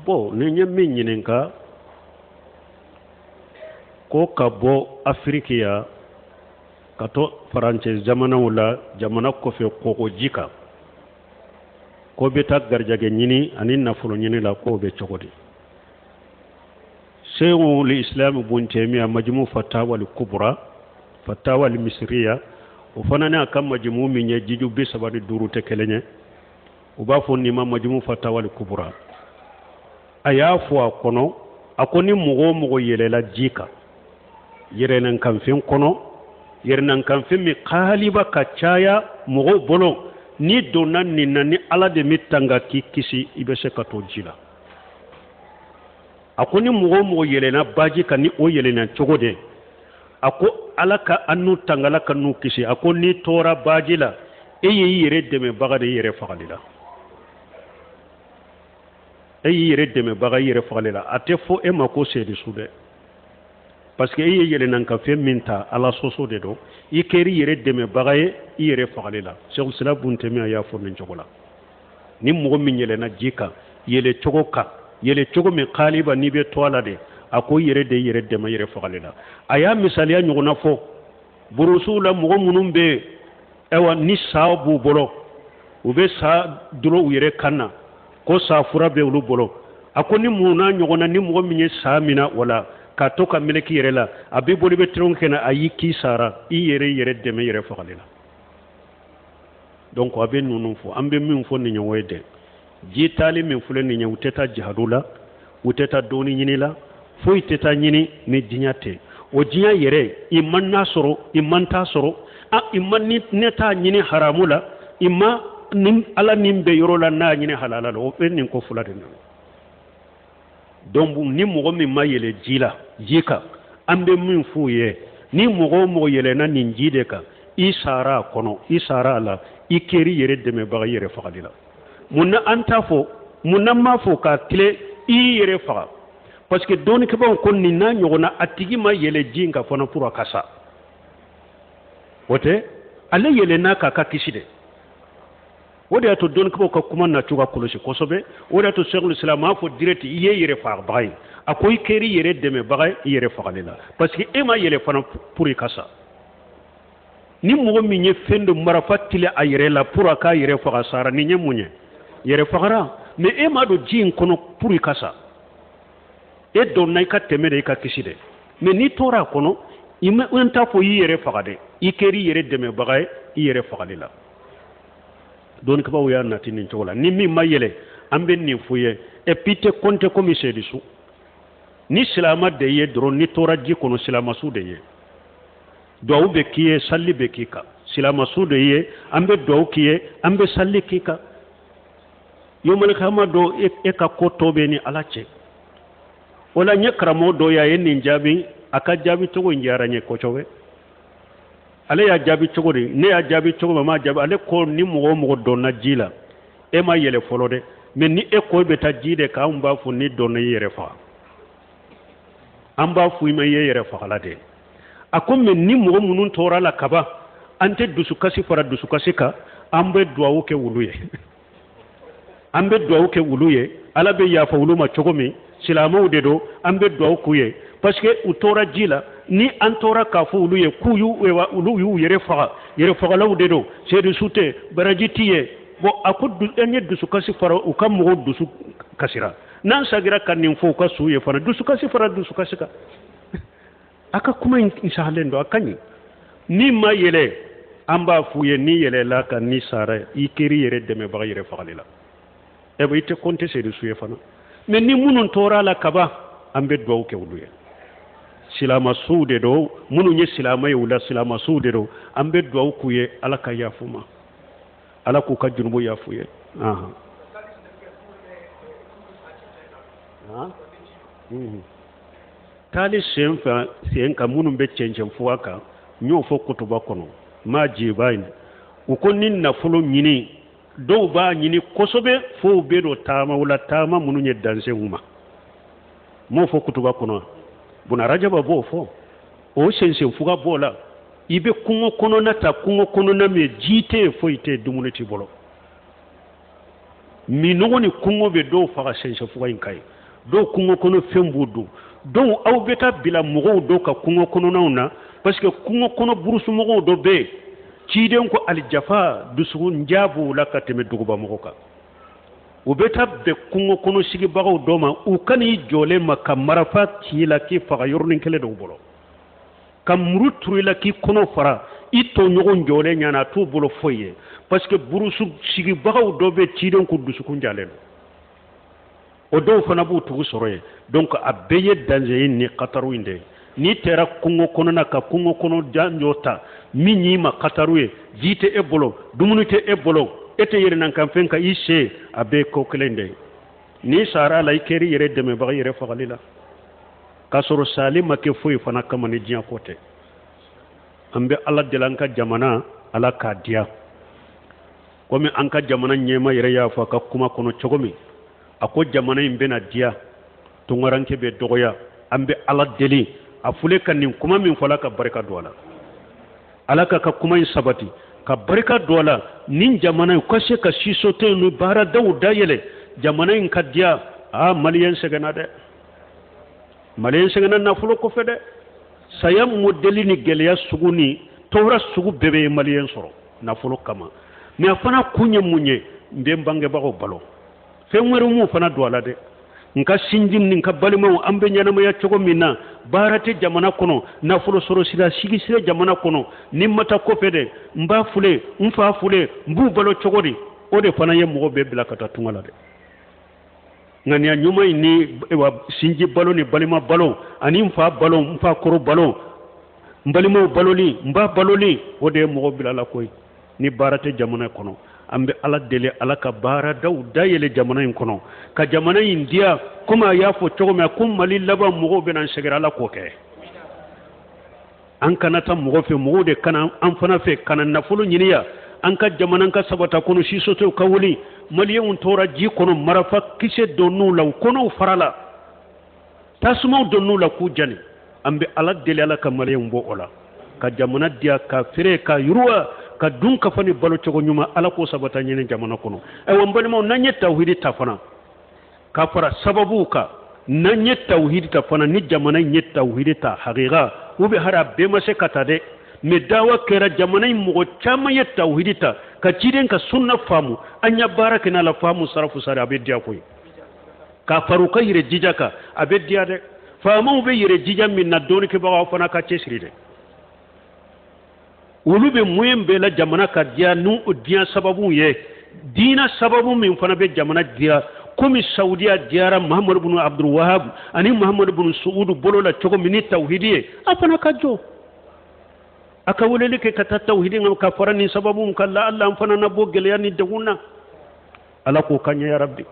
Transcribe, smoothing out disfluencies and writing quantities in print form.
Bon, ni ye min ɲininka ko ka bɔ Afiriki yan ka to farancɛ jamanaw la, jamana kɔfɛ kɔgɔji kan, ko bɛ taa garijɛgɛ ɲini ani nafolo ɲini la, k'o bɛ cogo di? Seykhul Islam Bun Taymiya, Majmu Fatawa al-Kubra, Fatawa al-Misriya, o fana n'a ka majmu min ye jiju 35 tɛ kelen ye. U b'a fɔ nin ma Majmu Fatawa al-Kubra. A y'a fɔ a kɔnɔ, a ko ni mɔgɔ o mɔgɔ yɛlɛla ji kan, yɛrɛnankanfɛn kɔnɔ, yɛrɛnankanfɛn min kaaliba ka caya mɔgɔw bolo, n'i donna nin na, ni Ala de m'i tanga k'i kisi, i bɛ se ka to ji la. A ko ni mɔgɔ o mɔgɔ yɛlɛnna baji kan ni o yɛlɛnna cogo de, a ko Ala ka an n'u tanga, Ala ka n'u kisi, a ko n'i tora baji la, e y'i yɛrɛ dɛmɛbaga de i yɛrɛ fagali la. E y'i yɛrɛ dɛmɛbaga i yɛrɛ fagali la. A tɛ fɔ e ma ko seyidu dɛ, parce que e ye yɛlɛnnankanfɛn min ta, Ala sɔsɔ de don. I kɛra i yɛrɛ dɛmɛbaga ye i yɛrɛ fagali la. Seykhul Islam Bun Taymiya y'a fɔ nin cogo la. Ni mɔgɔ min yɛlɛnna ji kan yɛlɛ cogo kan, yɛlɛ cogo min kaaliba n'i bɛ to a la de, a ko i yɛrɛ de yɛrɛ dɛmɛ yɛrɛ fagali la. A y'a misaliya ɲɔgɔnna fɔ burusuw la, mɔgɔ minnu bɛ yen, ayiwa, ni sa b'u bolo, u bɛ sa dulon u yɛrɛ kan na, ko sa fura bɛ olu bolo. A ko ni mun n'a ɲɔgɔnna, ni mɔgɔ min ye sa minɛ o la k'a to ka meleke yɛrɛ la, a b'i bolo i bɛ tulonkɛ kɛ na, a y'i k'i sara, i yɛrɛ yɛrɛ dɛmɛ yɛrɛ fagali la. Donc a bɛ ninnu fɔ, an bɛ min fɔ nin ɲɔgɔn ye dɛ, ji taali min filɛ nin ye, u tɛ taa jihadu la, u tɛ taa dɔɔni ɲini la, foyi tɛ taa ɲini ni diɲɛ tɛ. O diɲɛ yɛrɛ, i man n'a sɔrɔ, i man t'a sɔrɔ, a i man ni ne t'a ɲini haramu la, i ma ni Ala nin bɛ yɔrɔ la n'a ɲini halala la, o bɛ nin ko fila de nana. Donc ni mɔgɔ min ma yɛlɛ ji la, ji kan, an bɛ min f'u ye, ni mɔgɔ o mɔgɔ yɛlɛnna nin ji de kan, i sara a kɔnɔ, i sara a la, i kɛra i yɛrɛ dɛmɛbaga i yɛrɛ fagali la. Mun na an t'a fɔ? Mun na m'a fɔ k'a tile i yɛrɛ faga? Parce que dɔnnikɛbaaw ko nin n'a ɲɔgɔnna, a tigi ma yɛlɛ ji in kan fana pour a ka sa, o tɛ, ale yɛlɛnna k'a ka kisi de. O de y'a to dɔnnikɛbaaw ka kuma nacogo ka kɔlɔsi kosɛbɛ. O de y'a to Seykhul Islam m'a fɔ direct i ye yɛrɛ fagabaga ye, a ko i kɛra i yɛrɛ dɛmɛbaga ye i yɛrɛ fagali la, parce que e ma yɛlɛ fana pour i ka sa. Ni mɔgɔ min ye fɛn dɔ marafa tile a yɛrɛ la pour a k'a yɛrɛ faga, sara, nin ye mun ye? Yɛrɛ fagara. Mais e ma don ji in kɔnɔ pour i ka sa, e donna i ka tɛmɛ de, i ka kisi dɛ. Mais n'i tora a kɔnɔ, i ma, n t'a fɔ i yɛrɛ faga dɛ, i kɛra i yɛrɛ dɛmɛbaga ye i yɛrɛ fagali la. Dɔnnikɛbaaw y'a nati nin cogo la. Ni min ma yɛlɛ, an bɛ nin f'u ye. Et puis tɛ kɔnte komi seyidu, ni silama de ye dɔrɔn, ni tora ji kɔnɔ, silamasu de ye, duwawu bɛ k'i ye, sali bɛ k'i kan. Silamasu de ye, an bɛ duwawu k'i ye, an bɛ sali k'i kan. Yomalikama dɔ, e ka ko tɔ bɛ ni Ala cɛ. O la n ye karamɔgɔ dɔ ye, a ye nin jaabi, a ka jaabi cogo in diyara n ye kosɛbɛ. Ale y'a jaabi cogo di? Ne y'a jaabi cogo min, m'a jaabi. Ale ko ni mɔgɔ o mɔgɔ donna ji la, e ma yɛlɛ fɔlɔ dɛ, mais ni e ko e bɛ taa ji de kan, anw b'a fɔ n'i donna, i yɛrɛ faga. An b'a fɔ i ma, i ye yɛrɛ fagala de. A ko mais ni mɔgɔ minnu tora la kaban, an tɛ dusukasi fara dusukasi kan, an bɛ duwawu kɛ wulu ye, an bɛ duwawu kɛ wulu ye, Ala bɛ yafa wulu ma cogo min. Silamɛw de don, an bɛ duwawu k'u ye, parce que u tora ji la. Ni an tora k'a fɔ olu ye k'u y'u, olu y'u yɛrɛ faga, yɛrɛ fagalaw de don, seyidu tɛ baraji ti ye. Bon, a ko an ye dusukasi fara u ka mɔgɔw dusu kasira, n'an sagira ka nin fɔ u ka su ye fana, dusukasi fara dusukasi kan. A ka kuma in sahalen don, a ka ɲi. Ni ma yɛlɛ, an b'a f'u ye, ni yɛlɛla ka ni sara, i kɛr'i yɛrɛ dɛmɛbaga yɛrɛ fagali la. E i tɛ kɔnte seyidu su ye fana. Mais ni minnu tora la kaban, an bɛ duwawu kɛ olu ye. Silamasuw de don, minnu ye silama ye, u la silamasuw de don, an bɛ duwawu k'u ye, Ala ka yafu ma, Ala k'u ka jurumu yafu ye. Taali sen fɛ, sen kan, minnu bɛ cɛncɛn fuga kan, n y'o fɔ kutuba kɔnɔ maa jiba in. U ko ni nafolo ɲini, dɔw b'a ɲini kosɛbɛ fo u bɛ don taamaw la, taama minnu ye dansenw ma. N m'o fɔ kutuba kɔnɔ, Buna Rajaba b'o fɔ. O sensen fuga b'o la, i bɛ kungo kɔnɔna ta, kungo kɔnɔna min ji tɛ yen, foyi tɛ yen, dumuni t'i bolo. Minɔgɔ ni kɔngɔ bɛ dɔw faga sɛnsɛfuga in kan ye, dɔw kungo kɔnɔ fɛn b'u dun. Donc aw bɛ taa bila mɔgɔw dɔ ka kungo kɔnɔnaw na, parce que kungo kɔnɔ burusumɔgɔw dɔ bɛ yen, ciden ko alijafa dusukun ja b'u la ka tɛmɛ duguba mɔgɔ kan. U bɛ taa bɛn kungo kɔnɔ sigibagaw dɔ ma, u ka n'i jɔlen ma ka marafa ci i la k'i faga yɔrɔnin kelen dɔw bolo, ka muru turu i la k'i kɔnɔ fara i tɔɲɔgɔn jɔlen ɲɛna, a t'u bolo foyi ye, parce que burusu sigibagaw dɔ bɛ ciden ko dusukun jalen don. O dɔw fana b'u tugu sɔrɔ yen. Donc a bɛɛ ye danger ye ni kataru in de ye. N'i taara kungo kɔnɔna ka kungo kɔnɔ janjo ta min y'i ma kataru ye, ji tɛ e bolo, dumuni tɛ e bolo, e tɛ yɛrɛnankanfɛn ka i se, a bɛɛ ye ko kelen de ye. N'i sara a la, i kɛra i yɛrɛ dɛmɛbaga i yɛrɛ fagali la, k'a sɔrɔ sali ma kɛ foyi fana kama ni diɲɛ ko tɛ. An bɛ Ala deli an ka jamana, Ala k'a diya, komi an ka jamana ɲɛmaa yɛrɛ y'a fɔ a ka kuma kɔnɔ cogo min, a ko jamana in bɛna diya, tunkaranke bɛ dɔgɔya. An bɛ Ala deli a fule ka nin kuma min fɔ, Ala ka barika don a la, Ala ka kuma in sabati, ka barika don a la, nin jamana in ka se ka sisote ni baaradaw dayɛlɛ, jamana in ka diya. Aa, maliyɛn sɛgɛnna dɛ, maliyɛn sɛgɛnna nafolo kɔfɛ dɛ. Saya modɛli ni gɛlɛya sugu ni tɔɔrɔ sugu bɛɛ bɛ maliyɛn sɔrɔ nafolo kama. Mais a fana kun ye mun ye? N bɛ n bangebagaw balo, fɛn wɛrɛ m'u fana don a la dɛ. N ka sinji ni n ka balimaw, an bɛ ɲɛnamaya cogo min na, baara tɛ jamana kɔnɔ, nafolo sɔrɔ sira sigi sira jamana kɔnɔ, ni n ma taa kɔfɛ dɛ, n b'a fule, n fa fule, n b'u balo cogo di? O de fana ye mɔgɔ bɛɛ bila ka taa tunga la dɛ. Ŋaniya ɲuman in ni sinji balo ni balima balo ani n fa balo, n fa kɔrɔ balo, n balimaw baloli, n ba baloli, o de ye mɔgɔ bila la koyi. Ni baara tɛ jamana kɔnɔ, an bɛ Ala deli Ala ka baaradaw dayɛlɛ jamana in kɔnɔ, ka jamana in diya, komi a y'a fɔ cogo min ko Mali laban mɔgɔw bɛna n sɛgɛrɛ. Ala k'o kɛ. An kana taa mɔgɔ fɛ, mɔgɔw de kana an fana fɛ ka na nafolo ɲini yan. An ka jamana ka sabata kɔnɔ, sisotew ka wuli. Maliyɛnw tora ji kɔnɔ, marafa kisɛ donn'u la, u kɔnɔw farala, tasumaw donn'u la k'u jani. An bɛ Ala deli Ala ka maliyɛnw bɔ o la, ka jamana diya, ka feere, ka yiriwa, ka dun kafa ni balo cogo ɲuman, Ala k'o sabata ɲini jamana kɔnɔ. Ayiwa n balimaw, n'an ye tawhidi ta fana ka fara sababuw kan, n'an ye tawhidi ta fana, ni jamana in ye tawhidi ta hakika, u bɛ hari a bɛɛ ma se ka ta dɛ, mais dawa kɛra jamana in mɔgɔ caman ye tawhidi ta ka ciden ka sunna faamu, an ya baara kɛ n'a la faamu sarafu sari, a bɛ diya koyi. K'a fara u ka yɛrɛ jija kan, a bɛ diya dɛ. Faamaw bɛ yɛrɛ jija min na, dɔnnikɛbagaw fana ka cɛsiri dɛ. Olu bɛ moyen bɛɛ la jamana ka diya n'u diya sababu ye, diina sababu min fana bɛ jamana diya, komi Saudiya diyara Muhammadu bin Abdul Wahab ani Muhammadu bin Suudu bolo la cogo min ni tawhidi ye, a fana ka jɔ a ka weleli kɛ ka taa tawhidi kan ka fara nin sababu kan la, Allah an fana na bɔ gɛlɛya ni degun na. Ala k'o ka ɲɛ ya Rabbi.